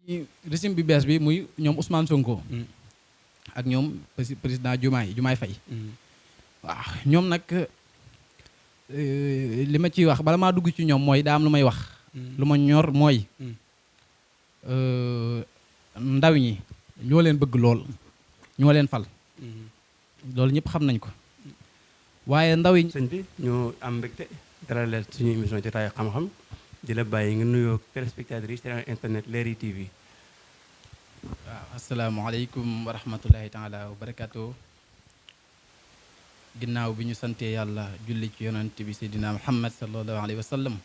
régime bi bees bi muy ñoom Ousmane Sonko ak ñoom président Diomaye Faye waaw ñoom nag li ma ciy wax bala maa dugg ci ñoom mooy daa am lu may wax lu ma ñor mooy ndaw ñi ñoo leen bëgg lool ñoo leen fal loolu ñëpp xam nañ ko waaye ndaw yi sëñ bi ñu am mbégte dalal leen suñu émission jotaayu xam-xam di la bàyyi nga nuyoo téléspectateurs yi ci internet Leral TV. waaw asalaamaaleykum wa rahmatullahi taala wa barakaatu. ginnaaw bi ñu santee yàlla julli ci yonent bi seydina muhammad sallallahu alayhi wa sallam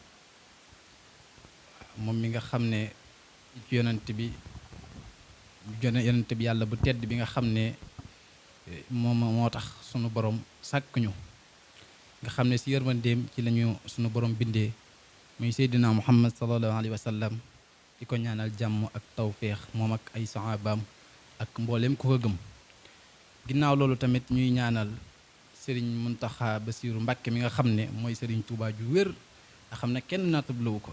moom mi nga xam ne ci yonent bi yàlla bu tedd bi nga xam ne moom moo tax sunu borom sàkk ñu nga xam ne si yërmandeem ci lañu sunu borom bindee muy seydina muhammad sallallahu alayhi wa sallam di ko ñaanal jàmm ak tawféex moom ak ay saxaabaam ak mbooleem ku ko gëm ginnaaw loolu tamit ñuy ñaanal sëriñ Muntaxa Basiiru Mbàkke mi nga xam ne mooy sëriñ Tuubaa ju wér nga xam ne kenn naatable wu ko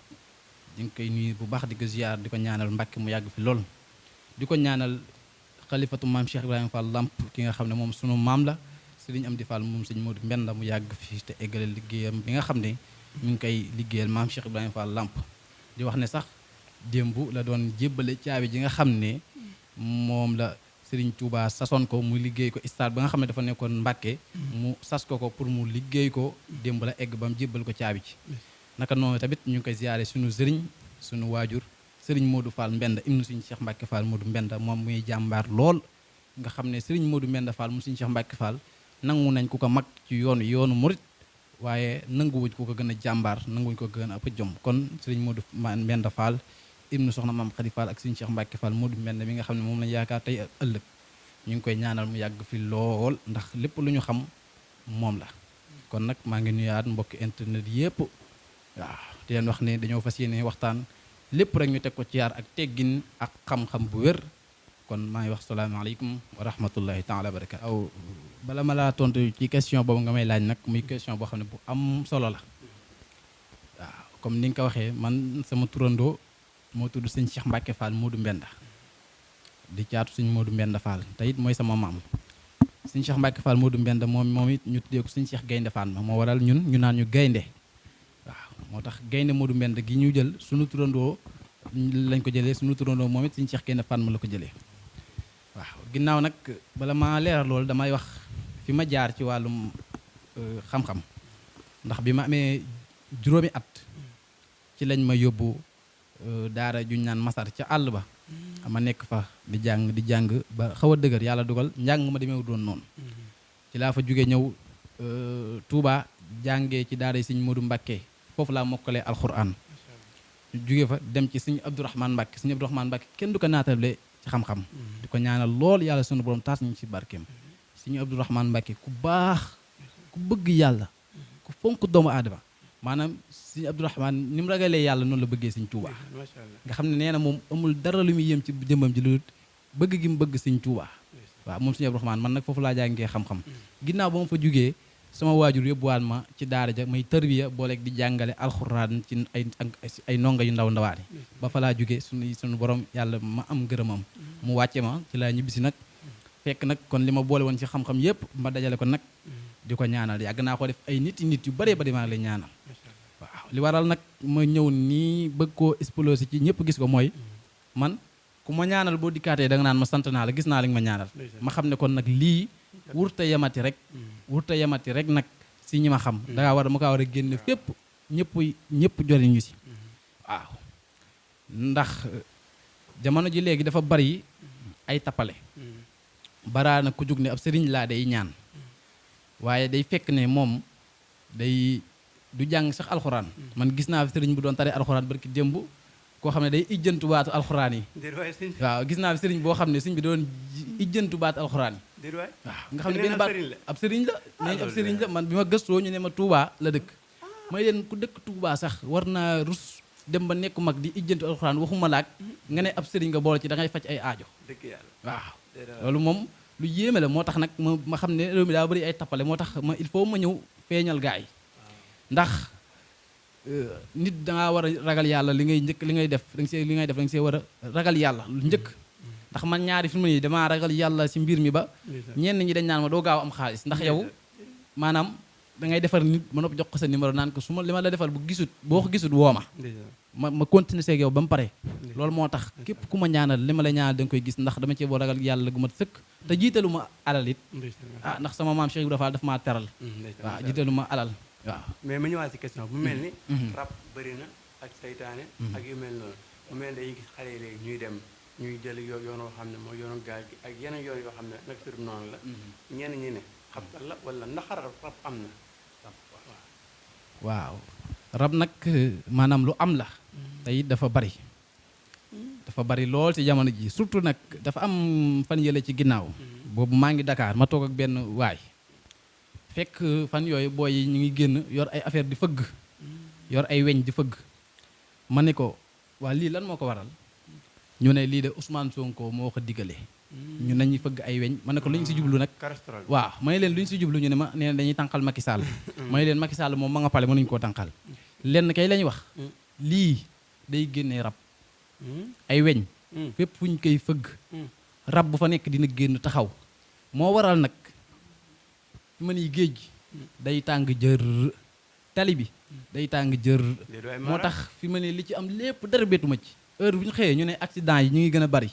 ñu ngi koy nuyu bu baax di ko ziyaar di ko ñaanal Mbàkke mu yàgg fi lool di ko ñaanal xalifatu maam Cheikh Ibrahima Fall Lamp ki nga xam ne moom sunu maam la sëriñ Amdi Fall moom sëñ Modou Mbenda mu yàgg fi te eggale liggéeyam bi nga xam ne ñu ngi koy liggéeyal maam Cheikh Ibrahima Fall Lamp di wax ne sax démb la doon jébbale caabi ji nga xam ne moom la Sëriñ Touba sasoon ko mu liggéey ko stade ba nga xam ne dafa nekkoon Mbàkke mu sas ko pour mu liggéey ko démb la egg ba mu jébbal ko caabi ci naka noonu tamit ñu ngi koy ziyaare suñu sëriñ suñu waajur sëriñ Modou Fall Mbenda im na suñu Cheikh Mbàkke Fall Modou Mbenda moom muy jàmbaar lool nga xam ne sëriñ Modou Mbenda Fall mu suñu Cheikh Mbàkke Fall nangu nañ ku ko mag ci yoonu murit waaye nanguwuñ ku ko gën a jàmbaar nanguwuñ ko gën a ëpp jom kon sëriñ Modou Mbenda Fall ibnu soxna maam Xadi Fall ak suñu Cheikh Mbàkke Fall Modou Mbenda mi nga xam ne moom lañu yaakaar tey ak ëllëg ñu ngi koy ñaanal mu yàgg fi lool ndax lépp lu ñu xam moom la kon nag maa ngi nuyaat mbokki internet yëpp waaw di leen wax ne dañoo fas yéene waxtaan lépp rek ñu teg ko ci yar ak teggin ak xam-xam bu wér kon maa ngi wax salaamaaleykum wa rahmatullahi taala wa barakatu aw bala ma laa tontu ci question boobu nga may laaj nag muy question boo xam ne bu am solo la waaw comme ni nga ko waxee man sama turandoo moo tudd sëñ Cheikh Mbacke Fall Modou Mbenda di caatu sëñ Modou Mbenda Fall te it mooy sama maam sëñ Cheikh Mbacke Fall Modou Mbenda moom it ñu tuddee ko sëñ Cheikh Gaynde Fall ma moo waral ñun ñu naan ñu gaynde waaw moo tax gaynde Modou Mbenda gi ñu jël suñu turandoo lañ ko jëlee suñu turandoo moom it sëñ Cheikh Gaynde Fall ma la ko jëlee waaw ginnaaw nag bala ma leeral loolu damay wax fi ma jaar ci wàllum xam-xam ndax bi ma amee juróomi at ci lañ ma yóbbu daara juñ naan masar ca àll ba ma nekk fa di jàng ba xaw a dëgër yàlla dugal njàng ma demeewu doon noonu ci laa fa jóge ñëw Touba jàngee ci daara yi sëñ Modou Mbakke foofu laa mokkalee alxuraan ñu jóge fa dem ci sëñ Abdourahmane Mbakke kenn du ko naatable ci xam-xam di ko ñaanal lool yàlla sunu borom taas ñu ci barkeem sëñ Abdourahmane Mbakke ku baax ku bëgg yàlla ku fonk doomu aadama maanaam sëñ Abdourahmane ni mu ragalee yàlla noonu la bëggee sëñ Tuuba nga xam ne nee na moom amul dara lu muy yëm ci jëmbam ji lu bëgg gi mu bëgg sëñ Tuuba waaw moom sëñ Abdourahmane man nag foofu laa jàngee xam-xam ginnaaw ba ma fa jugee sama waajur yóbbuwaat ma ci daara ja may tarbiya booleeg di jàngale alxuraan ci ay ndongo yu ndaw ndawaani ba fa laa jugee suñu borom yàlla ma am ngërëmam mu wàcce ma ci laa ñibbisi nag fekk nag kon li ma boole woon ci xam-xam yëpp ma dajale ko nag di ko ñaanal yàgg naa ko def ay nit yu bëree bëri maa ngi lay ñaanal waaw li waral nag ma ñëw nii bëgg koo explosé ci ñëpp gis ko mooy man ku ma ñaanal boo dikkaatee da nga naan ma sant naa la gis naa li nga ma ñaanal ma xam ne kon nag lii wurta yamati rek nag si ñi ma xam ma kaa war a génne fépp ñëpp joriñu si waaw ndax jamono ji léegi dafa bari ay tappale baraana ku jug ne ab sëriñ laa day ñaan waaye day fekk ne moom du jàng sax alxuraan man gis naa fi sëriñ bu doon tare alxuraan barki démb koo xam ne day ijjantu baatu alxuraan yi waaw gis naa fi sëriñ boo xam ne sëriñ bi doon ijjantu baatu alxuraan yi waaw nga xam ne benn baat ab sëriñ la nee ab sëriñ la man bi ma gëstoo ñu ne ma Touba la dëkk may leen ku dëkk Touba sax war naa rus dem ba nekku mag di ijjantu alxuraan waxuma laak nga ne ab sëriñ nga boole ci da ngay faj ay aajo waaw loolu moom lu yéeme la moo tax nag ma xam ne réew mi daa bëri ay tappale moo tax il faut ma ñëw feeñal gaay ndax nit dangaa war a ragal yàlla li ngay def da nga see war a ragal yàlla lu njëkk ndax man ñaari fi mu ne damaa ragal yàlla si mbir mi ba ñenn ñi dañ naan ma doo gaaw am xaalis ndax yow maanaam da ngay defar nit ma nopp jox ko sa numéro naan ko su ma li ma la defal boo ko gisut woo ma continuer seeg yow ba mu pare loolu moo tax képp ku ma ñaanal li ma la ñaanal da nga koy gis ndax dama cee boo ragal yàlla gu ma sëkk te jiitalu ma alal it ndax sama maam Cheikh Ibrahima Fall daf maa teral waaw jiitalu ma alal waaw mais ma ñëwaat si question bu mel ni rab bëri na ak saytaane ak yu mel noonu mu mel ni dañuy gis xale yi léegi ñuy dem ñuy jël yoon yoo xam ne mooy yoonu gaal gi ak yeneen yoon yoo xam ne nag sur noonu la ñenn ñi ne xam la wala ndax rab am na waaw rab nag maanaam lu am la te it dafa bari lool ci jamono ji surtout nag dafa am fan yële ci ginnaaw boobu maa ngi Dakar ma toog ak benn waay fekk fan yooyu booy yi ñu ngi génn yor ay affaire di fëgg yor ay weñ di fëgg ma ne ko waa lii lan moo ko waral ñu ne lii de Ousmane Sonko moo ko digale ñu nañu fëgg ay weñ ma ne ko lu ñu si jublu nag waaw ma ne leen lu ñu si jublu ñu ne ma nee dañuy tànqal Macky Sall ma ne leen Macky Sall moom ma nga pale mënuñu koo tànqal lenn kay lañuy wax lii day génnee rab ay weñ fépp fu ñu koy fëgg rab bu fa nekk dina génn taxaw moo waral nag fi ma nii géej gi day tàng jër tali bi day tàng jër moo tax fi ma ne li ci am lépp dara bettuma ci heure bu ñu xëyee ñu ne accident yi ñu ngi gën a bari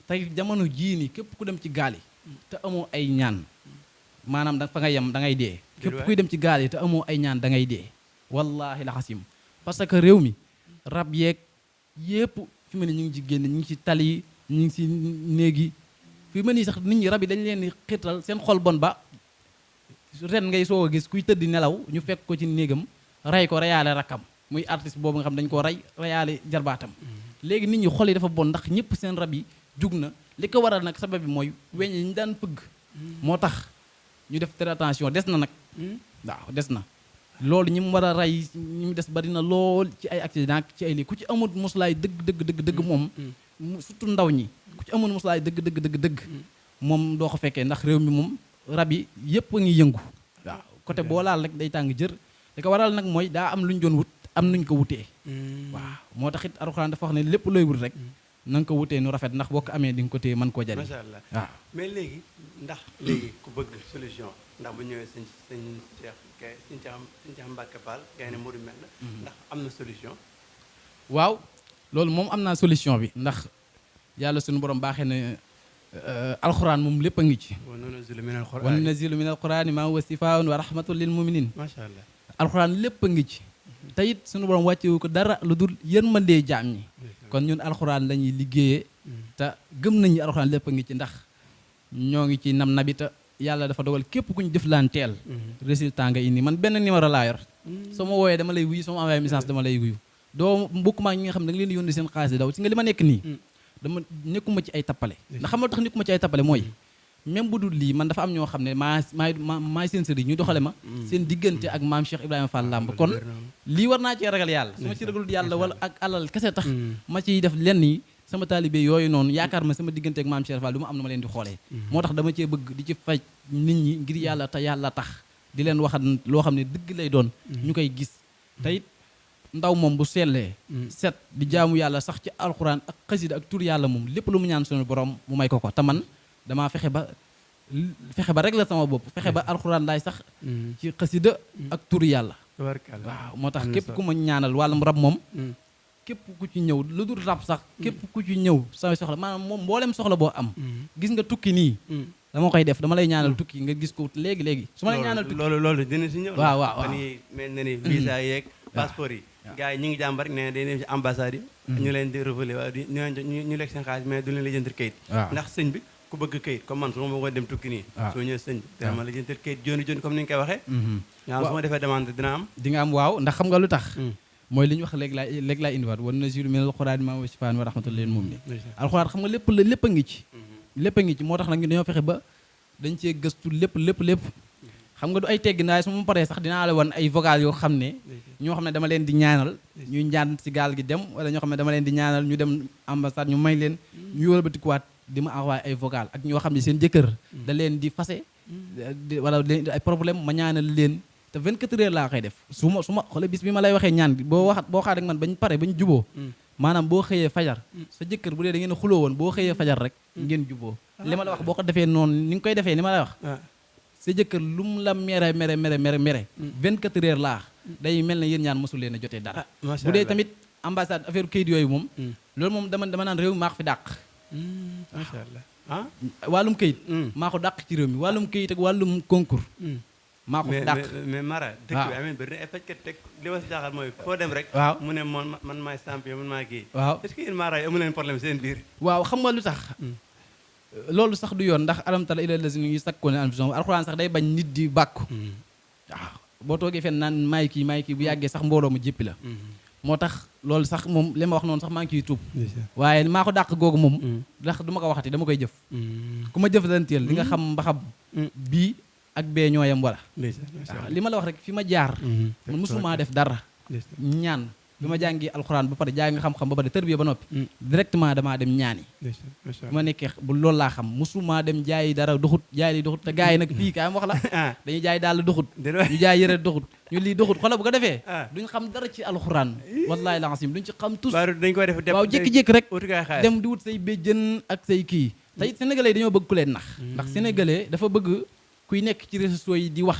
tey jamono jii nii képp ku dem ci gaal yi te amoo ay ñaan maanaam da fa nga yem da ngay dee képp kuy dem ci gaal yi te amoo ay ñaan da ngay dee wallaahi la xasim parce que réew mi rab yeeg yépp fi ma ne ñu ngi ci génn ñu ngi ci tali yi ñu ngi ci néeg yi fi ma nii sax nit ñi rab yi dañ leen di xiital seen xol bon ba ren ngay soo a gis kuy tëddi nelaw ñu fekk ko ci néegam rey ko reyaale rakkam muy artiste boobu nga xam dañ koo reyaale jarbaatam léegi nit ñi xol yi dafa bon ndax ñëpp seen rab yi jug na li ko waral nag sabab bi mooy weñ yi ñu daan pëgg moo tax ñu def très attention des na nag waaw des na loolu ñi mu war a rey ñi mu des bari na lool ci ay accident ci ay lii ku ci amul moslaay dëgg moom surtout ndaw ñi ku ci amul moslaay dëgg moom doo ko fekkee ndax réew mi moom rab yi yëpp a ngi yëngu waaw côté boo laal rek day tàng jër li ko waral nag mooy daa am lu ñu doon wut am nuñ ko wutee waaw moo tax it Alxuraan dafa wax ne lépp looy wut rek na nga ko wutee nu rafet ndax boo ko amee di nga ko téye mën koo jariñ macha allah waaw mais léegi ndax léegi ku bëgg solution ndax bu ñëwee sëñ Cheikh Mbacke Fall gay ne Modou mel na ndax am na solution waaw loolu moom am naa solution bi ndax yàlla suñu borom baaxee na alxuraan moom lépp a ngi ci wa nunazzilu min alqurani ma huwa shifaa'un wa rahmatun lil muminin macha allah alxuraan lépp a ngi ci te it suñu borom wàccewu ko dara lu dul yërmandee jaam ñi kon ñun alxuraan la ñuy liggéeyee te gëm nañu alxuraan lépp a ngi ci ndax ñoo ngi ci nam nabi te yàlla dafa dogal képp ku ñu jëflanteel résultat nga indi man benn numéro laa yor soo ma wooyee dama lay wuyu soo ma envoyé message dama lay wuyu doo mbokkuma ñi nga xam ne da nga leen di yónni seen xaalis di daw ci nga li ma nekk nii dama nekkuma ci ay tappale ndax xam nga tax nekkuma ci ay tappale mooy même bu dul lii man dafa am ñoo xam ne maay seen sëriñ ñu doxale ma seen diggante ak maam Cheikh Ibrahima Fall Lamb kon lii war naa cee ragal yàlla su ma ci ragalul yàlla wala ak alal kese tax ma ciy def lenn yi sama taalibe yooyu noonu yaakaar ma sama diggante ak maam Cheikh Fall du ma am na ma leen di xoolee moo tax dama cee bëgg di ci faj nit ñi ngir yàlla te yàlla tax di leen waxat loo xam ne dëgg lay doon ñu koy gis te it ndaw moom bu sellee set di jaamu yàlla sax ci alxuraan ak xasida ak tur yàlla moom lépp lu mu ñaan suñu borom mu may ko ko te man damaa fexe ba rek la sama bopp fexe ba alxuraan laay sax ci xasida ak tur yàlla waaw moo tax képp ku ma ñaanal wàllum rab moom képp ku ci ñëw lu dul rab sax képp ku ci ñëw samay soxla maanaam moom mboolem soxla boo am gis nga tukki nii dama koy def dama lay ñaanal tukki nga gis ko léegi su ma lay ñaanal tukki loolu dina si ñëw waaw mel na ni visa yeeg passeport yi gars yi ñu ngi jàmbar nee na day dem ci ambassade yi ñu leen di reveler waaw ñu lekk seen xaalis mais du leen lijjantil kayit ndax sëñ bi ku bëgg kayit comme man su ma bëggoon dem tukki nii soo ñëwee sëñ bi dina ma lijjantil kayit joni comme ni ñu koy waxee nga su ma defee demande dina am di nga am waaw ndax xam nga lu tax mooy li ñu wax léegi laay indiwaat wan nunazzilu mina al-qur'ani ma huwa shifaa'un wa rahmatun lil mu'minin alxuraan xam nga lépp a ngi ci moo tax nag ñu dañoo fexe ba dañ cee gëstu lépp xam nga du ay teggi naay su ma paree sax dinaa la wan ay vocal yoo xam ne ñoo xam ne dama leen di ñaanal ñuy ñaan ci gaal gi dem wala ñoo xam ne dama leen di ñaanal ñu dem ambassade ñu may leen ñu wëlbatikuwaat di ma envoyé ay vocal ak ñoo xam ne seen jëkkër da leen di fase wala leen ay problème ma ñaanal leen te 24 heures laa koy def su ma xoole bis bi ma lay waxee ñaan bi boo xaar ak man bañ pare bañ juboo maanaam boo xëyee fajar sa jëkkër bu dee da ngeen a xuloo woon boo xëyee fajar rek ngeen juboo li ma la wax boo ko defee noonu ni nga koy defee ni ma lay wax sa jëkkër lu mu la mere 24 heures laa day mel ne yéen ñaan mosul leen a jotee dara bu dee tamit ambassade affaire kayit yooyu moom loolu moom dama naan réew mi maa ko fi dàq macha allah wàllum kayit maa ko dàq ci réew mi wàllum kayit ak wàllum concours maa ko fi dàq mais Mara dëkk bi amee bëri na ay fajkat teg li ma si jaaxal mooy foo dem rek waaw mu ne man maay champion man maay kii waaw est-ce que yéen Mara yi amu leen problème seen biir waaw xam nga lu tax loolu sax du yoon ndax alam tara ilal lazina yuzakkuuna anfusahum alxuraan sax day bañ nit di bàkku waaw boo toogee fenn naan maay kii bu yàggee sax mbooloo mu jéppi la moo tax loolu sax moom li ma wax noonu sax maa ngi ciy tuub waaye maa ko dàq googu moom ndax du ma ko waxati dama koy jëf ku ma jëf danteel li nga xam mbaxam bii ak bee ñooyam wala waaw li ma la wax rek fi ma jaar man mosumaa def dara ñaan bi ma jàngi alxuraan ba pare jàng xam-xam ba pare tërbiya ba noppi directement damaa dem ñaani bi ma nekkee bu loolu laa xam mosumaa dem jaayi dara doxut jaay li doxut te gars yi nag fii kaay ma wax la dañuy jaay daal doxut ñu jaay yëre doxut ñu lii doxut xoolal bu ko defee duñ xam dara ci alxuraan wallaahi lancim duñ ci xam tous dañ koy def waaw jékki-jékki rek dem di wut say béjjën ak say kii te it sénégalais dañoo bëgg ku leen nax ndax sénégalais dafa bëgg kuy nekk ci réseaux sociaux yi di wax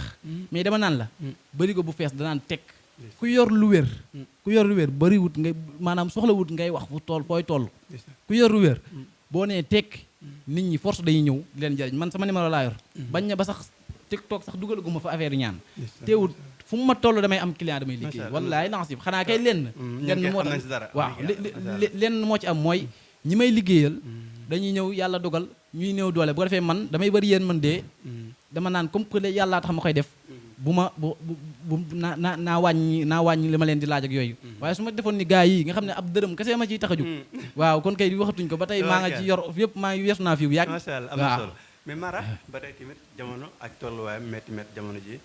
mais dama naan la bëri ko bu fees danaan tekk ku yor lu wér bëriwut ngay maanaam soxlawut ngay wax fu tool fooy toll ku yor lu wér boo nee tekk nit ñi force dañuy ñëw di leen jariñ man sama numéro laa yor bañ na ba sax TikTok sax dugalaguma fa affaire ñaan teewut fu mu ma toll damay am client damay liggéey wallaay lancib xanaa kay lenn moo tax waaw lenn moo ci am mooy ñi may liggéeyal dañuy ñëw yàlla dogal ñuy néew doole bu ko defee man damay bëri yéen man dee dama naan comme que yàllaa tax ma koy def naa wàññi li ma leen di laaj ak yooyu waaye su ma defoon ni gars yi nga xam ne ab dërëm kese ma ciy tax a jóg waaw kon kay waxatuñ ko ba tey maa nga ci yor yëpp maa ngi weesu naa fi bu yàgg macha allah am na solo mais Mara ba tey tamit jamono ak tolluwaayam métti jamono ji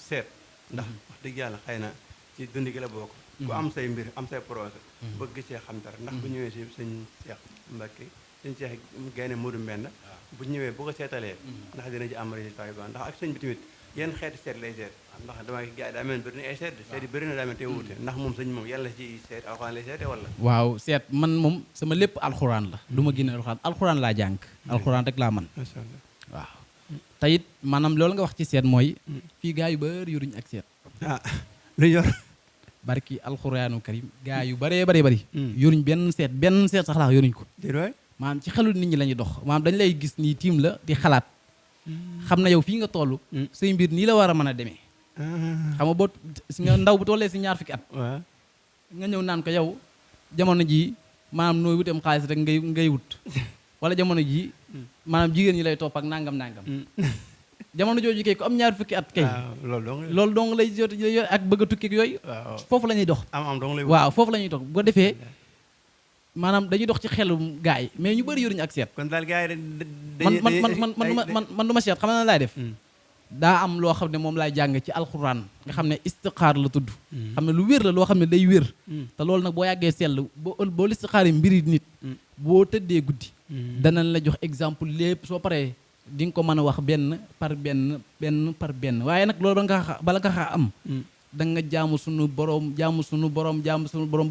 seet ndax wax dëgg yàlla xëy na ci dund gi la bokk ku am say mbir am say projet bëgg cee xam dara ndax bu ñëwee si sëñ Cheikh Mbacke sëñ Cheikh Gaynde Modou Mbenda bu ñëwee bu ko seetalee ndax dina ci am résultat yu baax ndax ak sëñ bi tamit yenn xeeti seet lay seet ndax dama gars yi daa mel bëri na ay seet seet yi bëri na daa mel te wuute ndax moom sëñ moom yàlla ci seet alxuraan lay seete wala waaw seet man moom sama lépp alxuraan la du ma génne alxuraan laa jàng alxuraan rek laa man waaw te it maanaam loolu nga wax ci seet mooy fii gars yu bëri yoruñu ak seet lu yor barki alxuraanu karim gars yu bëree bëri yoruñ benn seet sax laa yoruñ ko maanaam ci xelu nit ñi la ñuy dox maanaam dañ lay gis nii tiim la di xalaat xam na yow fii nga toll say mbir nii la war a mën a demee xam nga boo si nga ndaw bu tollee si 2 fukki at nga ñëw naan ko yow jamono ji maanaam nooy wuteem xaalis rek ngay wut wala jamono ji maanaam jigéen ñi lay topp ak nangam jamono jooju kay ku am 2 fukki at kay loolu dong lay jot ak bëgg a tukki ak yooyu foofu la ñuy dox waaw foofu la ñuy dox bu ko defee maanaam dañuy dox ci xelum gars yi mais ñu bëri yoruñu ak seet kon daal gars yi man du ma seet xam na laay def daa am loo xam ne moom laay jàng ci alxuraan nga xam ne istixaar la tudd xam ne lu wér la loo xam ne day wér te loolu nag boo yàggee seetlu boo listixaar yi mbiri nit boo tëddee guddi danañ la jox exemple lépp soo paree di nga ko mën a wax benn par benn waaye nag loolu bala nga xaa am da nga jaamu sunu borom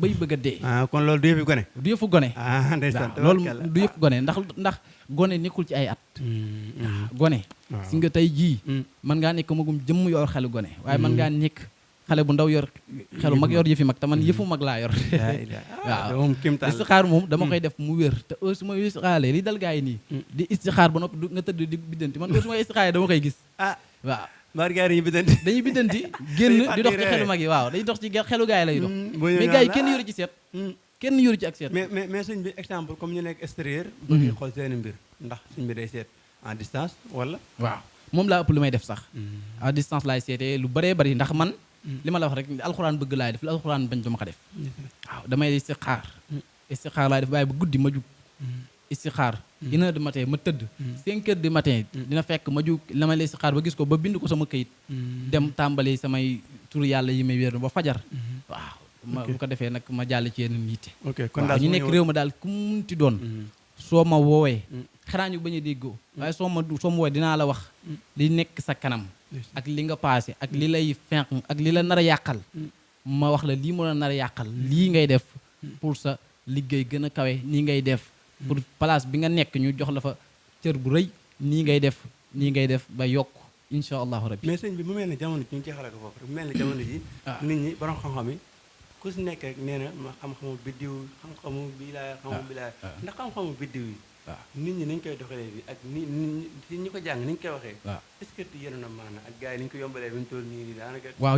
bay bëgg a dee. kon loolu du yëfu gone. du yëfu gone. ndeysaan loolu du yëfu gone ndax gone nekkul ci ay at. gone. si nga tey jii. mën ngaa nekk magum jëmm yor xelu gone. waaye mën ngaa nekk xale bu ndaw yor xelu mag yor yëfi mag te man yëfu mag laa yor. waaw istixaar moom dama koy def mu wér te su ma istixaaree li dal gaa yi nii. di istixaar ba noppi nga tëdd di biddanti man su ma istixaaree dama koy gis. waaw. dañuy biddanti génn di dox ci xelu mag yi waaw dañuy dox ci xelu gaay lay dox mais gars yi kenn yoru ci seet kenn yoru ci ak seet mais sëñ bi exemple comme ñu nekk extérieur bëgg xool seeni mbir ndax sëñ bi day seet en distance wala waaw moom laa ëpp lu may def sax à distance laay seetee lu bëree bëri ndax man li ma la wax rek alxuraan bëgg laay def lu alxuraan bañ duma ko def waaw damay istixaar laay def bàyyi ba guddi ma jug istixaar 1h du matin ma tëdd 5h du matin dina fekk ma jug la ma lay istixaar ba gis ko ba bind ko sama këyit dem tàmbali samay tur yàlla yi may wéer ba fajar waaw bu ko defee nag ma jàll ci yeneen yitte waaw ñu nekk réew ma daal ku munti doon soo ma woowee xanaa ñu bañ a déggoo waaye soo ma woo dinaa la wax li nekk sa kanam ak li nga passé ak li lay fenq ak li la nar a yàqal ma wax la lii mu la nar a yàqal lii ngay def pour sa liggéey gën a kawe nii ngay def pour place bi nga nekk ñu jox la fa cër bu rëy nii ngay def ba yokk incha allahu rabbi. mais sëñ bi mu mel ne jamono ji ñu jeexale ko foofu mu mel ne jamono ji nit ñi borom xam-xam yi ku si nekk rek nee na ma xam-xamu biddiw xam-xamu bilaay ndax xam-xamu biddiw yi nit ñi nañ koy doxalee bi ak ñi ko jàng ni ñu koy waxee est-ce que yéen na maana ak gars yi ni ñu ko yombalee bi ñu toll nii daanaka waaw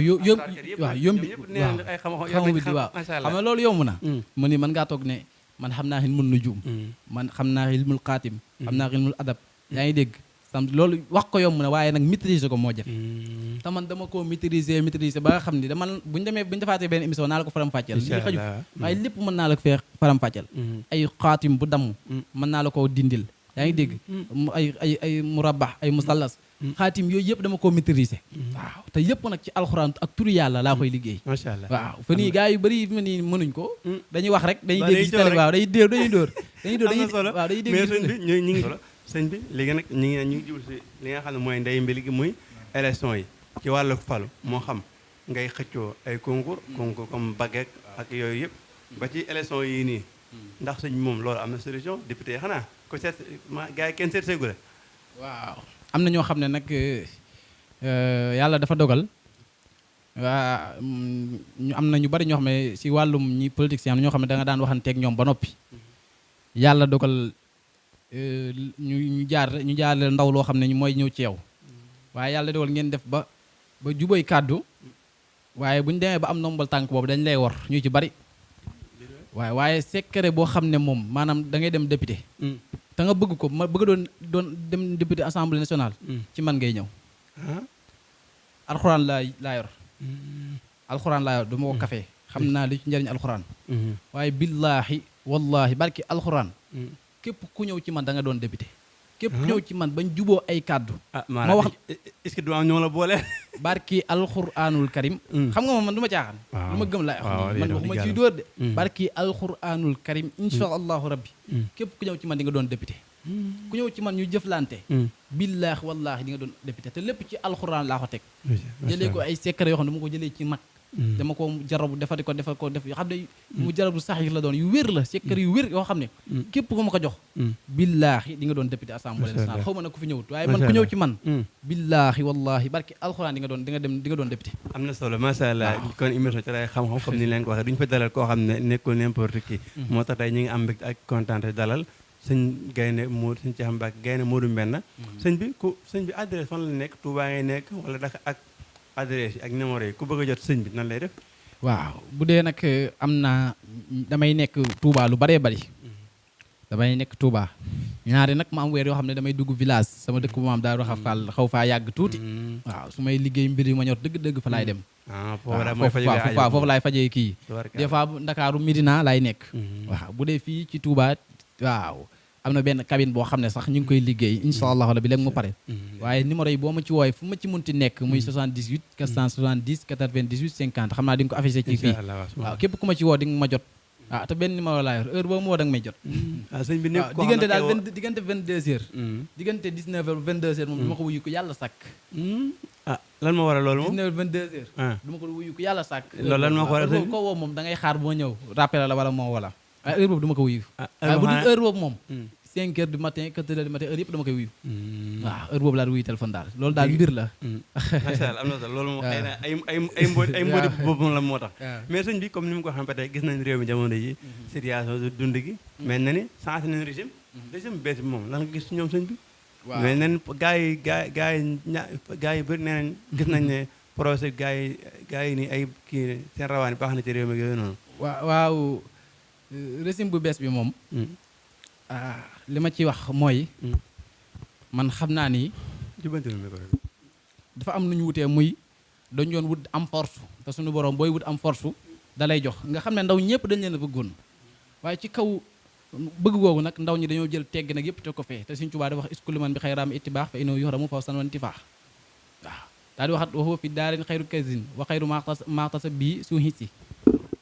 ay xam-xamu biddiw waaw xam nga loolu yomb na mu ni mën ngaa toog ne man xam naa ilmul nujum man xam naa ilmul xaatim xam naa ilmul adab yaa ngi dégg sam loolu wax ko yomb na waaye nag maîtriser ko moo jafe te man dama koo maîtriser ba nga xam ni dama buñu defaatee benn émission naa la ko faram-fàcceel li xaju waaye lépp mën naa la ko fee faram-fàcceel ay xaatim bu damm mën naa la koo dindil yaa ngi dégg ay murabbax ay musallas xaatim yooyu yëpp dama koo maîtriser waaw te yëpp nag ci alxuraan ak turu yàlla laa koy liggéey macha allah waaw fa nii gars yu bëri ma nii mënuñ ko dañuy wax rek dañuy dégg ci télé waaw dañuy dóor waaw dañuy dégg sëñ bi léegi nag ñu ngi jublu si li nga xam ne mooy ndey mbili gi muy élection yi ci wàllu falu moo xam ngay xëccoo ay concours comme baguette ak yooyu yëpp ba ci élection yi nii ndax sëñ moom loolu am na solution député xanaa ko seet gars yi kenn seet seegu la waaw am na ñoo xam ne nag yàlla dafa dogal waa ñu am na ñu bari ñoo xam ne si wàllum ñi politiciens ñoo xam ne da nga daan waxanteeg ñoom ba noppi yàlla dogal ñu jaarale ndaw loo xam ne mooy ñëw ci yow waaye yàlla dogal ngeen def ba jubóoy kàddu waaye bu ñu demee ba am ndombal tànk boobu dañ lay wor ñu ci bari waaye secret boo xam ne moom maanaam da ngay dem député te nga bëgg ko ma bëgg doon dem député assemblée nationale ci man ngay ñëw alxuraan laa yor alxuraan laa yor du ma ko café xam naa li ci njëriñ alxuraan waaye billaahi wallaahi barki alxuraan képp ku ñëw ci man da nga doon député képp ku ñëw ci man bañ juboo ay kàddu ma wax est-ce que du am ñoo la boole barki alxuraanul karim xam nga man du ma caaxaan lu ma gëm laay wax man waxuma ciy dóor de barki alxuraanul karim insha allahu rabbi képp ku ñëw ci man di nga doon député ku ñëw ci man ñu jëflante billaahi wallaahi di nga doon député te lépp ci alxuraan laa ko teg jëlee ko ay secret yoo xam ne dama ko jëlee ci mag dama ko jarabu defar ko yoo xam ne mu jarabu sax yi la doon yu wér la secret yu wér yoo xam ne képp ku ma ko jox billaahi di nga doon député assemblée nationale xaw ma nag ku fi ñëwut waaye man ku ñëw ci man billaahi wallaahi barki alxuraan di nga doon député am na solo macha allah kon émission ci lay xam-xam comme ni leen ko waxee duñu fa dalal koo xam ne nekkul n'importe qui moo tax tey ñu ngi am mbégte ak kontaan dalal sëñ Gaynde Modou sëñ Cheikh Mbacke Gaynde Modou Mbenn sëñ bi adresse fan la nekk Touba ngay nekk wala Dakar ak adresse yi ak numéro yi ku bëgg a jot sëñ bi nan lay def waaw bu dee nag am na damay nekk Touba lu baree bari damay nekk Touba ñaari nag ma am weer yoo xam ne damay dugg village sama dëkk bu ma am daal xaw faa yàgg tuuti waaw su may liggéey mbir yi ma ñor dëgg fa laay dem foofu laay fajee kii des fois Ndakaaru Medina laay nekk waaw bu dee fii ci Touba waaw am na benn cabine boo xam ne sax ñu ngi koy liggéey incha allahu rabbi léegi mu pare waaye numéro yi boo ma ci wooye fu ma ci munti nekk muy 78 470 98 50 xam naa di nga ko affiché ci fii waaw képp ku ma ci woo di nga ma jot waaw te benn numéro laa yor heure boobu moo da nga may jot sëñ bi nekk diggante daal diggante 22 heures diggante 19 heures 22 heures moom du ma ko wuyu ko yàlla sàkk lan moo waral loolu moom 19 22 heures du ma ko wuyu ko yàlla sàkk loolu lan moo ko waral ko woo moom da ngay xaar boo ñëw rappel la wala moo wala waaye heure boobu du ma ko wuyu waaye bu dul heure boobu moom 5 heures du matin 4 heures du matin heure yëpp dama koy wuyu waaw heure boobu laa di wuyu téléphone daal loolu daal mbir la macha allah am na solo loolu moom xëy na ay mbóoti boobu la moo tax mais sëñ bi comme ni mu ko xam ba tey gis nañ réew mi jamono yi situation du dund gi mel na ni changé nañ régime bees bi moom lan nga gis ñoom sëñ bi mel na ni gars yi bëri nee nañ gis nañ ne projet gars yi nii ay kii seen rawaan baax na ci réew mi yooyu noonu waaw régime bu bees bi moom li ma ci wax mooy man xam naa ni dafa am nu ñu wutee muy dañ doon wut am force te suñu borom booy wut am force da lay jox nga xam ne ndaw ñëpp dañ leen a bëggoon waaye ci kaw bëgg googu nag ndaw ñi dañoo jël tegg nag yëpp te ko fee te Sëñ Tuubaa dafa wax iskuluman bi xayraam ittibaax fa innahu yuhramu fawsan wa intifaax waaw daal di waxat waxoo fi daarin xayru kasin wa xayru maxtasa bii su hitsi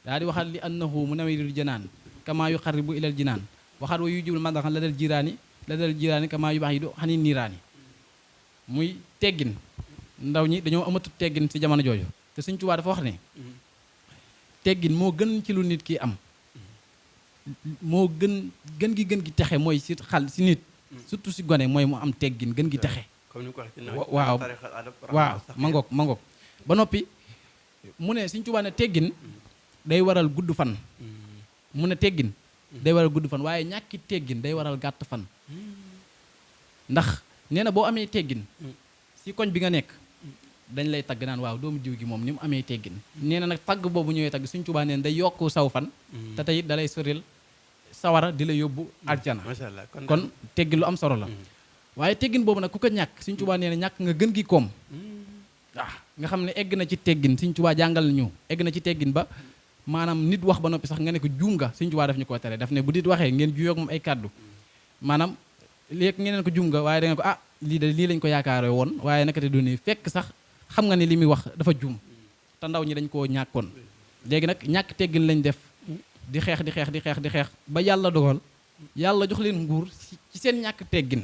daal di waxat li annahu munawwirul janaan kama yuqarribu ilal jinaan waxaat wa yujibul madaxan la del jiraani la dal jiraani kamaa yu baax yi du xani niiraani muy teggin ndaw ñi dañoo amatul teggin ci jamono jooju te Sëñ Tuubaa dafa wax ne teggin moo gën ci lu nit ki am moo gën gi texe mooy si si nit surtout si gone mooy mu am teggin gën gi texe waaw ma ngoog ba noppi mu ne Sëñ Tuubaa ne teggin day waral gudd fan mu ne teggin day waral gudd fan waaye ñàkki teggin day waral gàtt fan ndax nee na boo amee teggin si koñ bi nga nekk dañ lay tagg naan waaw doomu diw gi moom ni mu amee teggin nee na nag tagg boobu ñëwee tagg Sëñ Tuubaa neen day yokk saw fan te tey da lay soril sawara di la yóbbu aljana kon teggin lu am solo la waaye teggin boobu nag ku ko ñàkk Sëñ Tuubaa nee na ñàkk nga gën gi koom waaw nga xam ne egg na ci teggin Sëñ Tuubaa jàngal ñu egg na ci teggin ba maanaam nit wax ba noppi sax nga ne ko juum nga Sëñ Tuubaa daf ñu ko tere daf ne bu nit waxee ngeen juyoog moom ay kàddu maanaam léegi ngeen ko juum nga waaye da ngeen ko lii de lii lañ ko yaakaare woon waaye naka te du ni fekk sax xam nga ne li muy wax dafa juum te ndaw ñi dañ koo ñàkkoon léegi nag ñàkk teggin lañ def di xeex ba yàlla dogal yàlla jox leen nguur ci seen ñàkk teggin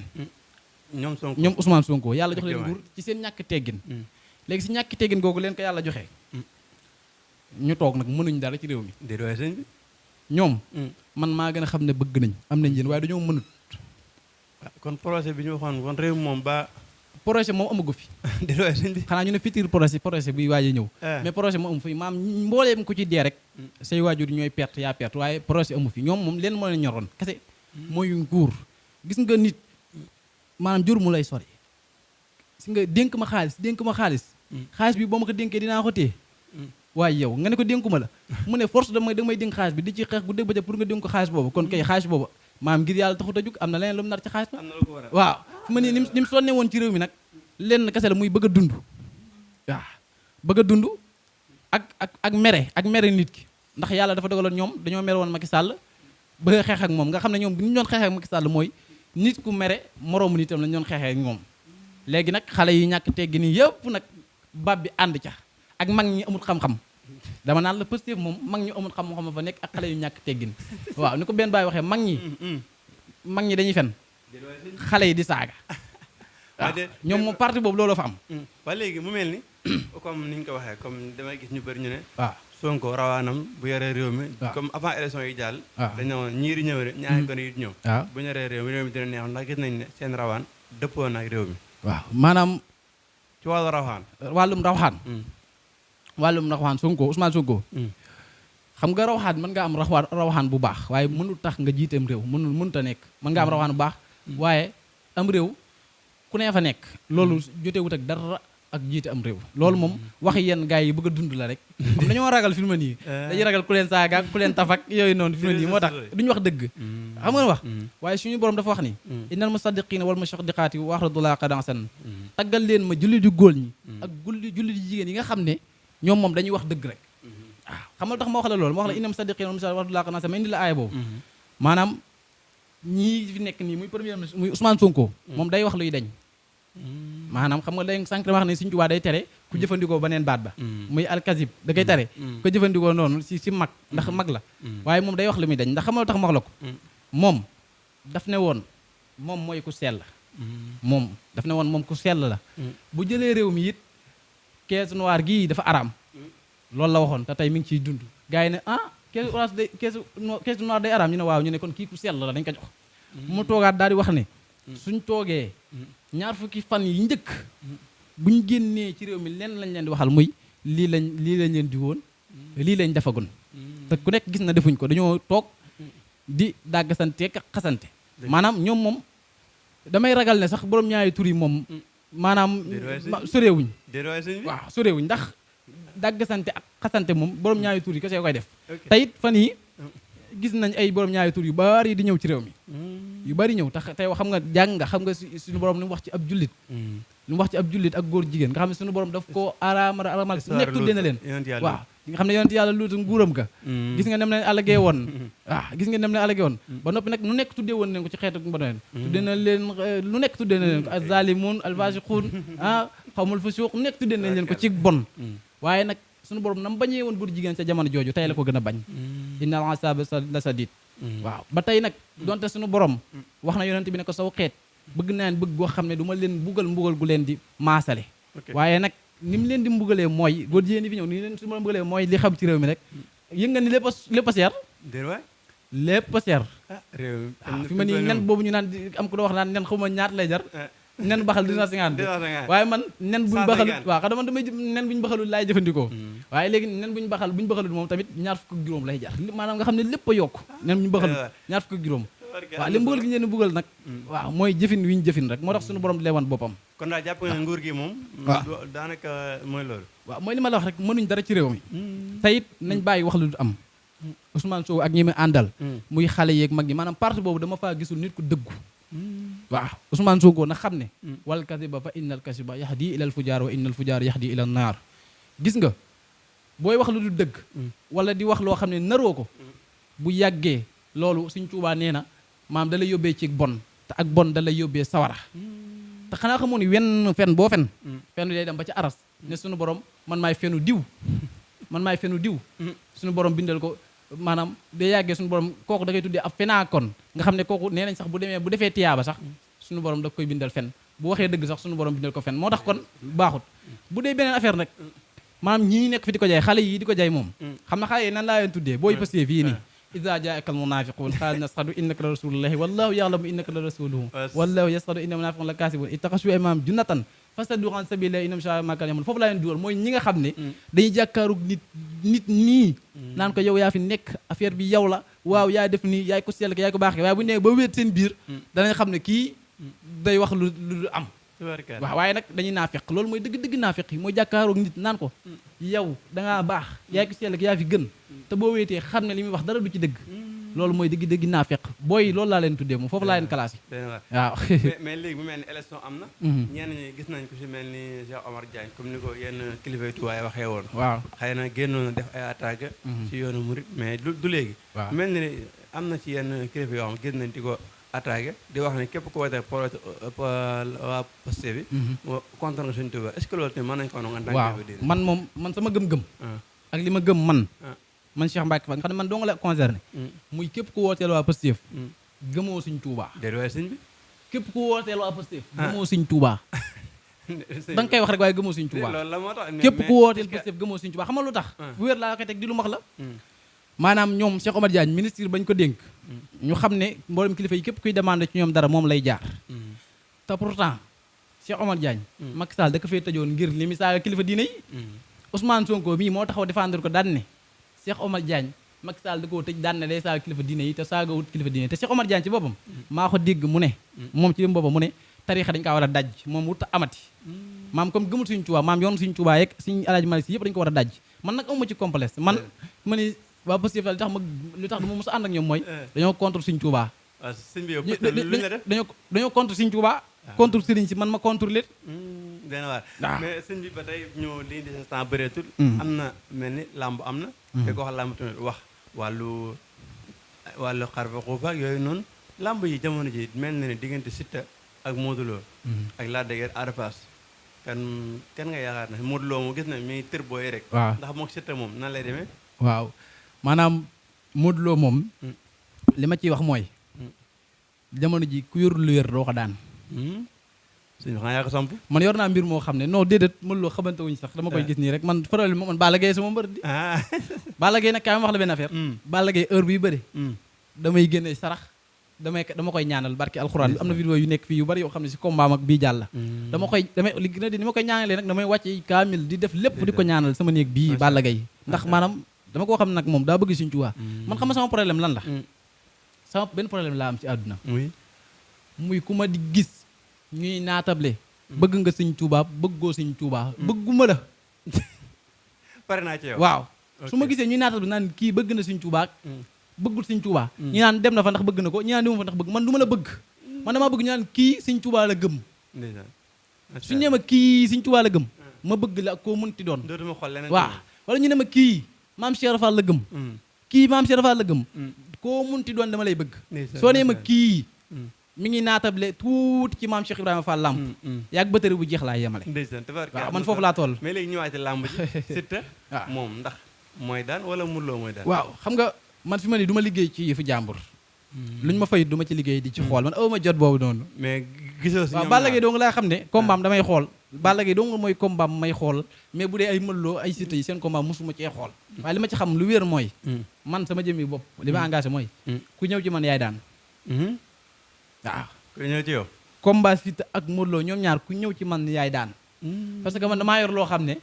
ñoom Ousmane Sonko yàlla jox leen nguur ci seen ñàkk teggin léegi si ñàkk teggin googu leen ko yàlla joxe ñu toog nag mënuñ dara ci réew mi ñoom man maa gën a xam ne bëgg nañ am nañ yéen waaye dañoo mënut kon projet bi ñu waxoon kon réew moom ba projet moom amagu fi xanaa ñu ne futur projet bi waaj a ñëw mais projet moom amu fi maam mbooleem ku ci dee rek say waajur ñooy perte yaa perte waaye projet amu fi ñoom moom leen moo leen ñoroon kese mooy nguur gis nga nit maanaam jur mu lay sori si nga dénk ma xaalis bi boo ma ko dénkee dinaa ko téye waaye yow nga ne ko dénkuma la mu ne force damay dénk xaalis bi di ci xeex bu dégg ba pour nga dénk ko xaalis boobu kon kay xaalis boobu maam ngir yàlla taxut a jug am na leneen lu mu nar ci xaalis ba waaw fu ma nii ni mu sonne woon ci réew mi nag lenn kese la muy bëgg a dund waaw bëgg a dund ak mere nit ki ndax yàlla dafa dogaloon ñoom dañoo mere woon Macky Sall bëgg a xeex ak moom nga xam ne ñoom bi ñu doon xeexee ak Macky Sall mooy nit ku mere moroomu nitam lañu doon xeexee ak moom léegi nag xale yi ñàkk teggi nii yëpp nag bab bi ànd ca ak mag ñi amul xam-xam dama naan la positif moom mag ñu amul xam-xam fa nekk ak xale yu ñàkk teggin waaw ni ko benn baay waxee mag ñi dañuy fen xale yi di saaga waaw ñoom moom parti boobu loolu fa am ba léegi mu mel ni comme ni ñu ko waxee comme damay gis ñu bëri ñu ne waaw Sonko rawaanam bu yoree réew mi comme avant élection yi jàll dañ ne woon ñii di ñëw rek ñaari gone yi di ñëw bu ñu yoree réew mi dina neexoon ndax gis nañ ne seen rawaan dëppoo na ak réew mi waaw maanaam ci wàllu rawaan wàllum raxwaan Sonko Ousmane Sonko xam nga rawaxaan mën nga am rawaxaan bu baax waaye mënul tax nga jiiteem réew mënut a nekk mën nga am rawaxaan bu baax waaye am réew ku ne fa nekk loolu jotewut ak dara ak jiite am réew loolu moom waxi yenn gars yi bëgg a dund la rek am dañoo ragal fi mu nii dañuy ragal ku leen saaga ku leen tafak yooyu noonu fi mu nii moo tax duñu wax dëgg xam nga wax waaye suñu borom dafa wax ni innal musaddiqina wal musaddiqaati wa axradullah qadansan taggal leen ma julli di góor ñi ak julli di jigéen yi nga xam ne ñoom moom dañuy wax dëgg rek waaw xam nga tax ma wax la loolu ma wax la innam sadiqin wal musaddiqin wax dulaa ma indi la aaya boobu maanaam ñii fi nekk nii muy premier ministre muy Ousmane Sonko moom day wax luy dañ maanaam xam nga léegi sànq dama wax ne Sëñ Tuubaa day tere ku jëfandikoo beneen baat ba muy alkazib da koy tere ko jëfandikoo noonu si mag ndax mag la waaye moom day wax lu muy dañ ndax xam nga tax ma wax la ko moom daf ne woon moom mooy ku sell moom daf ne woon moom ku sell la bu jëlee réew mi it caisse noire gii dafa araam loolu la waxoon te tey mi ngi ciy dund gars yi ne caisse orange day caisse noire day araam ñu ne waaw ñu ne kon kii ku sell la dañ ko jox mu toogaat daal di wax ne suñ toogee ñaar fukki fan yi njëkk buñ génnee ci réew mi leen lañ leen di waxal muy lii lañ leen di woon lii lañ defagun te ku nekk gis na defuñ ko dañoo toog di dàggasante ak xasante maanaam ñoom moom damay ragal ne sax borom ñaari tur yi moom maanaam soreewuñ waaw soreewuñ ndax dàggasante ak xasante moom borom ñaari tur yi kese koy def te it fan yi gis nañ ay borom ñaari tur yu bari di ñëw ci réew mi yu bari ñëw tax tey xam nga jàng nga xam nga suñu borom li mu wax ci ab jullit li mu wax ci ab jullit ak góor jigéen nga xam ne suñu borom daf koo araamal nekk tuddee na leen waaw nga xam ne yonent yàlla luutu nguuram ga gis nga nem leen alagee woon waaw gis nga nem leen alagee woon ba noppi nag nu nekk tuddee woon leen ko ci xeetu ba leen tuddee na leen lu nekk tuddee na leen ko azalimun alfasiqun xawmul fusuq nu nekk tuddee na leen ko ci bon waaye nag suñu borom nam bañee woon góor jigéen sa jamono jooju tey la ko gën a bañ innal asaba la sadid waaw ba tey nag donte suñu borom wax na yonent bi ne ko saw xeet bëgg naa bëgg goo xam ne du ma leen mbugal gu leen di maasale waaye nag ni mu leen di mbugalee mooy góor jigéen yi fi ñëw ni leen su ma mbugalee mooy li xam ci réew mi rek yëg nga ni lépp a seer lépp a seer waaw fi ma nii nen boobu ñu naan am ko doo wax naan nen xaw ma ñaat lay jar nen baxal 250 waaye man nen buñ baxalut waaw xam dama damay nen buñ baxalut laay jëfandikoo waaye léegi nen buñ baxalut moom tamit ñaar fukk ak juróom lay jar maanaam nga xam ne lépp a yokk nen buñ baxalut ñaar fukk ak juróom waaw li mbugal gi ñu leen mbugal nag waaw mooy jëfin wi ñu jëfin rek moo tax suñu borom di leen wan boppam kon daal jàpp nga ne nguur gi moom daanaka mooy loolu waaw mooy li ma la wax rek mënuñ dara ci réew mi te it nañ bàyyi wax lu du am Ousmane Sonko ak ñi mu àndal muy xale yeeg mag ñi maanaam parti boobu dama faa gisul nit ku dëggu waaw Ousmane Sonko na xam ne wal kasiba fa innal kasiba yahdi ilal fujaar wa innal fujaar yahdi ilal naar gis nga booy wax lu du dëgg wala di wax loo xam ne naroo ko bu yàggee loolu Sëñ Tuubaa nee na maam da lay yóbbee ci bon te ak bon da lay yóbbee sawara te xanaa xamoo ni wenn fen boo fen day dem ba ci aras ne suñu borom man maay fenu diw suñu borom bindal ko maanaam day yàggee suñu borom kooku da koy tuddee ab fenaakoon nga xam ne kooku nee nañ sax bu defee tiyaaba sax suñu borom da koy bindal fen bu waxee dëgg sax suñu borom bindal ko fen moo tax kon baaxut bu dee beneen affaire nag maanaam ñii nekk fi di ko jaay xale yi di ko jaay moom xam na xale yi nan laa leen tuddee booy Pastef fii nii iza jaaka al munafiqun qaalu nashhadu innaka la rasulullahi wallahu ya'lamu innaka la rasuluhu wallahu yashhadu inna munafiqun la kaasibun ittakhadhu aymanahum junnatan fasaddu an sabilillahi innahum sa'a ma kanu ya'malun foofu laa leen dugal mooy ñi nga xam ne dañuy jàkkaarug nit nii naan ko yow yaa fi nekk affaire bi yow la waaw yaa def nii yaay ko sell yaay ko baax waaye bu ñu nee ba wéet seen biir danañ xam ne kii day wax lu am waaw waaye nag dañuy naafeq loolu mooy dëgg naafeq yi mooy jàkkaaroog nit naan ko yow dangaa baax yaay ko sell yaa fi gën te boo wéetee xam ne li muy wax dara du ci dëgg loolu mooy dëgg naafeq booy loolu laa leen tuddee moom foofu laa leen classé waaw mais léegi bu mel ni élection am na ñenn ñi gis nañ ko si mel ni Cheikh Omar Diagne comme ni ko yenn kilifa tuwaay waxee woon waaw xëy na génnoon na def ay attaque ci yoonu murit mais du léegi mel ni am na ci yenn kilifa yoo xam gis nañ di ko attaqué di wax ne képp ku wootee waa Pastef bi contre nga Sëñ Tuubaa est-ce que loolu tamit mën nañ ko wax nga waaw man sama gëm-gëm ak li ma gëm man Cheikh Mbacke Fall nga xam ne man doo nga la concerné muy képp ku wooteel waa Pastef gëmoo Sëñ Tuubaa sëñ bi képp ku wooteel waa Pastef gëmoo Sëñ Tuubaa da nga koy wax rek waaye gëmoo Sëñ Tuubaa képp ku wooteel Pastef gëmoo Sëñ Tuubaa xam nga lu tax fu wér laa koy teg di lu max la maanaam ñoom Cheikh Omar Diagne ministre bañ ko dénk ñu xam ne mboolem kilifa yi képp kuy demandé ci ñoom dara moom lay jaar te pourtant Cheikh Omar Diagne Macky Sall da ko fee tëjoon ngir li mi saaga kilifa diine yi Ousmane Sonko mii moo taxaw défendre ko daan ne Cheikh Omar Diagne Macky Sall da koo tëj daan ne day saaga kilifa diine yi te saaga wut kilifa diine te Cheikh Omar Diagne ci boppam maa ko dégg mu ne moom ci boppam mu ne tariixa dañ kaa war a daj moom wut amati maam comme gëmul Sëñ Tuubaa maam yoon Sëñ Tuubaa yeeg Sëñ Alaaji Maalik Si yëpp dañ ko war a daj man nag amuma ci complexe man ma ni waa Pastef li tax du ma mos a ànd ak ñoom mooy dañoo contre Sëñ Tuubaa dañoo contre Sëñ Tuubaa contre sëriñ si man ma contre leen dana waar mais sëñ bi ba tey ñu li di sa temps bëreetul am na mel ni làmb am na te ko wax làmb tamit wax wàllu xar fa xuufa ak yooyu noonu làmb yi jamono ji mel na ne diggante Siteu ak Modou Lo ak Lac de Guiers Ada Fass kan nga yaakaar na Modou Lo moo gis na mi tër booy rek ndax mook Siteu moom nan lay demee waaw maanaam Modou Lo moom li ma ciy wax mooy jamono ji ku yorul lu yor doo ko daan suñu xanaa yaa ko samp man yor naa mbir moo xam ne non déedéet Modou Lo xamante wuñ sax dama koy gis nii rek man problème man Balla Gaye sama mbër di Balla Gaye nag kaay ma wax la benn affaire Balla Gaye heure biy bëri damay génne sarax dama koy ñaanal barki alxuraan bi am na vidéo yu nekk fii yu bari yoo xam ne si combat ak bii jàll li gën a di ni ma koy ñaanalee nag damay wàcce kaamil di def lépp di ko ñaanal sama néeg bii Balla Gaye ndax maanaam dama koo xam ne nag moom daa bëgg Sëñ Tuubaa man xam nga sama problème lan la sama benn problème laa am ci àdduna muy ku ma di gis ñuy naatable bëgg nga Sëñ Tuubaa bëggoo Sëñ Tuubaa bëgguma la pare naa ci yow waaw su ma gisee ñuy naatable naan kii bëgg na Sëñ Tuubaa bëggul Sëñ Tuubaa ñi naan dem na fa ndax bëgg na ko ñi naan dem na fa ndax bëgg man du ma la bëgg man damaa bëgg ñu naan kii Sëñ Tuubaa la gëm suñu ne ma kii Sëñ Tuubaa la gëm ma bëgg la koo mënti doon waaw wala ñu ne ma kii maam Cheikh Fall la gëm kii maam Cheikh Fall la gëm koo munti doon dama lay bëgg soo nee ma kii mi ngi naatable tuuti ci maam Cheikh Ibrahima Fall lamp yaag bëtëri bu jeex laa yemale waaw man foofu laa toll mais léegi ñëwaat ci làmb ji Siteu moom ndax mooy daan wala Modou Lo mooy daan waaw xam nga man fi ma ni du ma liggéey ci yëfu jàmbur luñ ma fayit du ma ci liggéey di ci xool man awma jot boobu noonu mais gisoo si waaw Balla Gaye dong laa xam ne combat am damay xool Balla Gaye dong mooy combat am may xool mais bu dee ay mëlloo ay Siteu yi seen combat mosuma cee xool waaye li ma ci xam lu wér mooy man sama jëmmi bopp li ma engagé mooy ku ñëw ci man yaay daan waaw ku ñëw ci yow combat Siteu ak Modou Lo ñoom ñaar ku ñëw ci man yaay daan parce que man damaa yor loo xam ne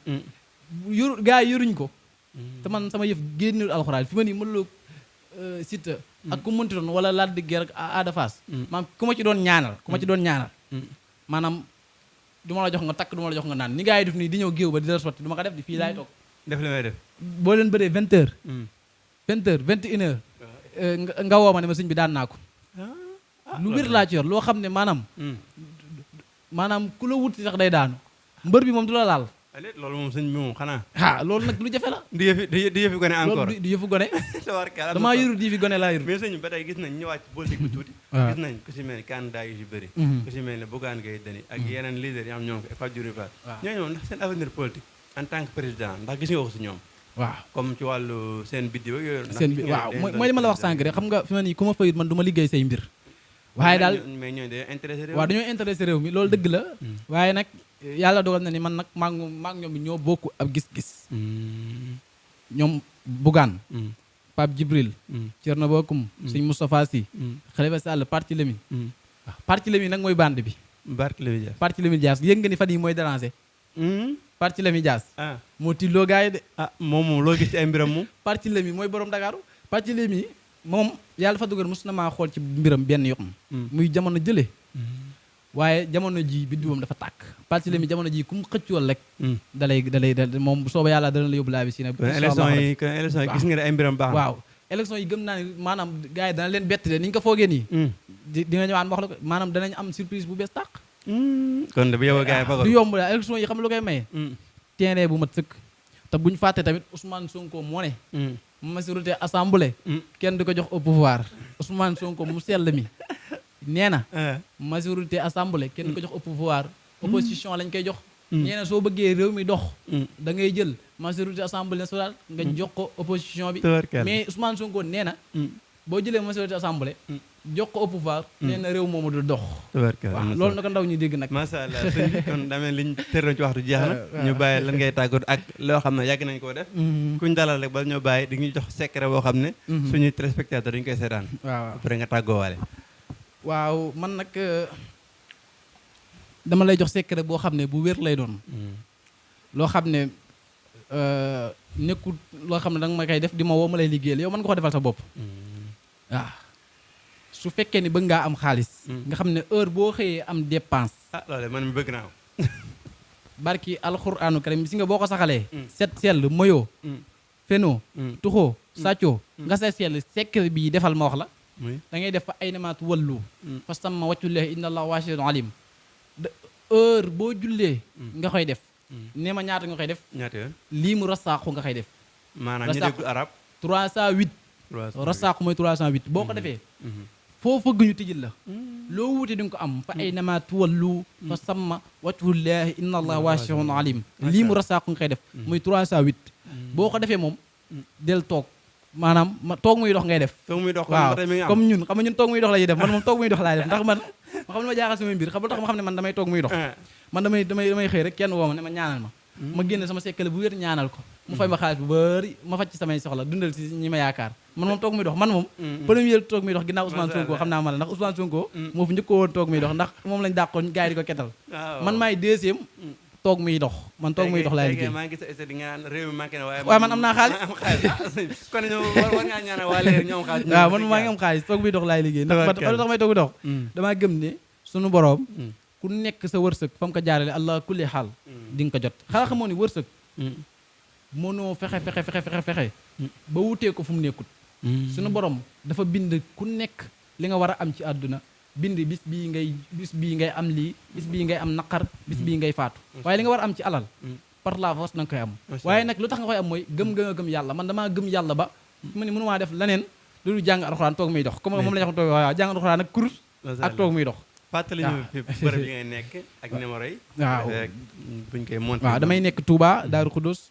yor gars yi yoruñ ko te man sama yëf génnul alxuraan fi ma nii Modou Lo Siteu ak ku mënti doon wala Lac de Guiers ak Ada Fass maanaam ku ma ci doon ñaanal maanaam du ma la jox nga takk du ma la jox nga naan ni gars yi def nii di ñëw géew ba di la sotti du ma ko def di fii laay toog def li may def boo leen bëree 20 heures 21 heures nga woo ma ne ma sëñ bi daan naa ko lu wér laa ci yor loo xam ne maanaam ku la wuti sax day daanu mbër bi moom du la laal loolu moom sëñ bi moom xanaa loolu nag lu jafe la di yëfi gone encore loolu di yëfu gone damaa yëru di fi gone laa yëru mais sëñ bi ba tey gis nañ ñëwaat ci politique bi tuuti gis nañ ku si mel ni candidat yu si bëri ku si mel ni Bougane Gueye Dany ak yeneen leader yi am ñoom ko Fatou Diouf ñooñu moom ndax seen avenir politique en tant que président ndax gis nga ko si ñoom waaw comme ci wàllu seen biddiw yooyu seen bi waaw mooy li ma la wax sànq rek xam nga fi ma nii ku ma fayut man du ma liggéey say mbir waaye daal mais ñooñu dañoo intéressé réew waaw dañoo intéressé réew mi loolu dëgg la waaye nag yàlla dogal na ni man nag maag ñoom ñoo bokk ab gis-gis ñoom Bougane Pape Djibril Thierno Bocoum Sëñ Moustapha Sy Khalifa Sall Parti Lemi waaw Parti Lemi nag mooy bande bi Parti Lemi Dias yëg nga ni fan yi mooy déranger Parti Lemi Dias moo tilloo gars yi de moom loo gis ci ay mbiram moom Parti Lemi mooy borom Dakar Parti Lemi moom yàlla fa dugal mos na maa xool ci mbiram benn yoon muy jamono jële waaye jamono ji biddiwam dafa tàkk Parti Lemi jamono ji ku mu xëccool rek dalay moom sooba yàlla dana la yóbbu laa bi si ne élection yi gis nga ne ay mbiram baax waaw élection yi gëm naa ne maanaam gars yi dana leen bett de ni ñu ko foogee nii di nga ñëwaat ma wax la ko maanaam danañ am surprise bu bees tàq kon de bu yow gars yi fagal du yomb daal élection yi xam lu koy maye terrain bu mat sëkk te buñ fàtte tamit Ousmane Sonko moo ne majorité assemblée kenn du ko jox au pouvoir Ousmane Sonko mu sell mi nee na majorité assemblée kenn du ko jox au pouvoir opposition lañ koy jox nee na soo bëggee réew mi dox da ngay jël majorité assemblée nationale nga jox ko opposition bi mais Ousmane Sonko nee na boo jëlee majorité assemblée jox ko au pouvoir nee na réew moomu du dox waaw loolu na ko ndaw ñu dégg nag macha allah sëñ bi kon damee liñ tërloon ci waxtu jeex na ñu bàyyi lan ngay tàggat ak loo xam ne yàgg nañ koo def kuñ dalal rek bala ñoo bàyyi di ñu jox secret boo xam ne suñuy téléspectateur dañu koy seetaan waaw après nga tàggoo waale waaw man nag dama lay jox secret boo xam ne bu wér lay doon loo xam ne nekkul loo xam ne danga ma koy def di ma woo ma lay liggéeyal yow mën nga ko defal sa bopp waaw su fekkee ni bëgg ngaa am xaalis nga xam ne heure boo xëyee am dépense loolu man mi bëgg naa barki alxuraanu karim si nga boo ko saxalee set sell moyoo fenoo tuxoo sàccoo nga set sell secret bi defal ma wax la da ngay def fa ay namaat wallu fa sama wàcculee inna allah waasirun alim heure boo jullee nga koy def nee ma ñaata nga koy def ñaata yoon lii mu rasaaxu nga koy def maanaam ñu dégg arab 308 rasaaxu mooy 308 boo ko defee foo fëgg ñu tijjil la loo wuute di nga ko am fa ay namaat wallu fa sama wàcculee inna allah waasirun alim lii mu rasaaxu nga koy def muy 308 boo ko defee moom del toog maanaam toog muy dox ngay def toog muy dox waaw comme ñun xam nga ñun toog muy dox la ñuy def man moom toog muy dox laay def ndax man ma xam ne ma jaaxal sama mbir xam nga tax ma xam ne man damay toog muy dox man damay xëy rek kenn woo ma ne ma ñaanal ma génne sama sekkale bu wér ñaanal ko mu fay ma xaalis bu bari ma faj ci samay soxla dundal si ñi ma yaakaar man moom toog muy dox man moom premier toog muy dox ginnaaw Ousmane Sonko xam naa ma la ndax Ousmane Sonko moo fi njëkkoo woon toog muy dox ndax moom lañ dàqoon gars yi di ko ketal man maay deuxième toog muy dox man toog muy dox laay liggéey maa ngi gis di nga naan réew mi manqué na waaye man am naa xaalis kon ñoo war ngaa ñaanal waa leer ñoom xaalis waaw man maa ngi am xaalis toog muy dox laay liggéey ndax man tax may toog muy dox damaa gëm ne sunu boroom ku nekk sa wërsëg fa mu ko jaarale allah kulli xaal di nga ko jot xanaa xamoo ni wërsëg mënoo fexe ba wutee ko fu mu nekkut sunu borom dafa bind ku nekk li nga war a am ci àdduna bind bis bii ngay am lii bis bii ngay am naqar bis bii ngay faatu waaye li nga war a am ci alal par la force na nga koy am waaye nag lu tax nga koy am mooy gëm yàlla man damaa gëm yàlla ba mu ne mënumaa def leneen loolu jàng alxuraan toog muy dox comme moom la ñu wax toog waaw jàng alxuraan ak kurus ak toog muy dox fàttali ñu fi bërëb yi ngay nekk ak numéro yi waaw buñ koy monté waaw damay nekk Touba Daaru Xudus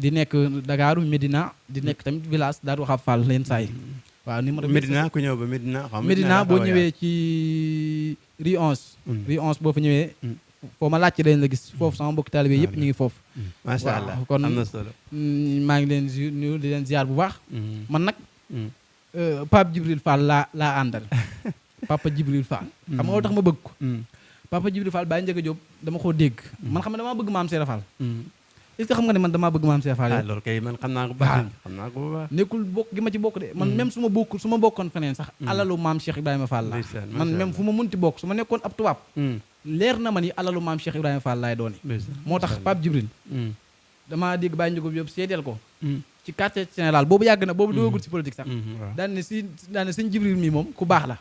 di nekk Dakaaru Médina di nekk tamit village Daaru Waxaab Fall leen saay waaw numéro Médina ku ñëw ba Médina xam Médina boo ñëwee ci Rue 11 Rue 11 boo fa ñëwee foo ma laajte dañ la gis foofu sama mbokk taalibe yëpp ñu ngi foofu macha allah kon am na solo maa ngi leen nuyu di leen ziar bu baax man nag Pape Djibril Fall laa àndal Papa Djibril Fall xam nga tax ma bëgg ko Papa Djibril Fall Baye Ndiaga Diop dama koo dégg man xam ne damaa bëgg maam Seera Fall est-ce que xam nga ne man damaa bëgg maam Seera Fall loolu kay man xam naa ko baax xam naa ko bu baax nekkul bokk gi ma ci bokk de man même su ma bokkoon feneen sax alalu maam Cheikh Ibrahima Fall la man même fu ma munti bokk su ma nekkoon ab tubaab leer na ma ni alalu maam Cheikh Ibrahima Fall laay doone moo tax Pape Djibril damaa dégg Baye Ndiaga Diop seedeel ko ci quartier général boobu yàgg na boobu doogul ci politique sax daan ne sëñ Djibril mi moom ku baax la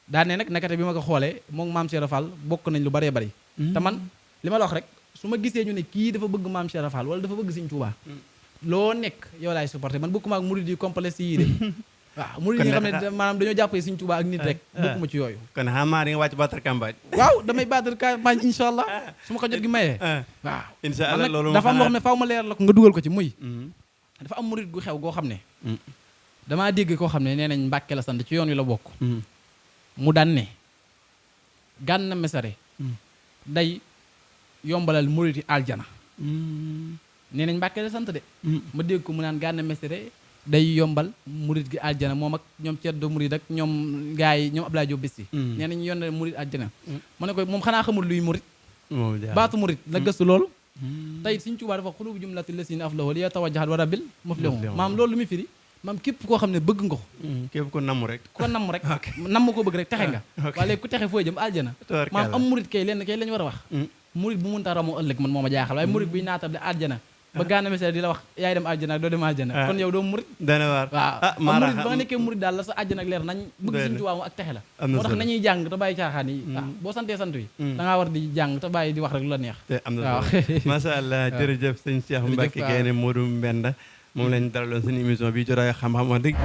daan ne nag nakate bi ma ko xoolee moom maam Cheikh Fall bokk nañ lu bëree bëri te man li ma la wax rek su ma gisee ñu ne kii dafa bëgg maam Cheikh Fall wala dafa bëgg sëñ Tuubaa loo nekk yow laay supporté man bokkuma ak murid yi complexe yii de waaw murid yi nga xam ne maanaam dañoo jàppee sëñ Tuubaa ak nit rek bokkuma ci yooyu kon xamaa di nga wàcc battre campagne waaw damay battre campagne incha allah su ma ko jot gi mayee waaw incha allah loolu dafa am loo xam ne faaw ma leer la ko nga dugal ko ci muy dafa am murid gu xew goo xam ne damaa dégg koo xam ne nee nañ Mbàkke la sant ci yoon wi la bokk mu daan ne Gana Messere day yombalal murid yi aljana nee nañ Mbàkke la sant de ma dégg ko mu naan Gana Messere day yombal murid gi aljana moom ak ñoom Ceddo murid ak ñoom gaay yi ñoom Abdoulaye Diop Bisti nee nañ yoon murid aljana mu ne ko moom xanaa xamul luy murid baatu murid la gëstu loolu tey Sëñ Tuubaa dafa xulubu jumlati lasina aflahu li yatawajjahat wa rabbil muflihun maam loolu lu muy firi maam képp koo xam ne bëgg nga ko képp ko namm rek namm ko bëgg rek texe nga waaye léegi ku texe fooy jëm aljana maam am murid kay lenn kay lañu war a wax murid bu mun ta ramoo ëllëg man moo ma jaaxal waaye murid buy naatable aljana ba Gana Messere di la wax yaay dem aljana ak doo dem aljana kon yow doo murid dana waar waaw murid ba nga nekkee murid daal la sa aljana ak leer nañ bëgg Sëñ Tuubaa ak texe la moo tax nañuy jàng te bàyyi caaxaan yi boo santee sant yi da ngaa war di jàng te bàyyi di wax rek lu la neex am na solo macha allah jërëjëf sëñ Cheikh Mbacke Gaïndé Modou Mbenda moom lañ dalaloon seen émission bi jotaay xam-xam wax dëgg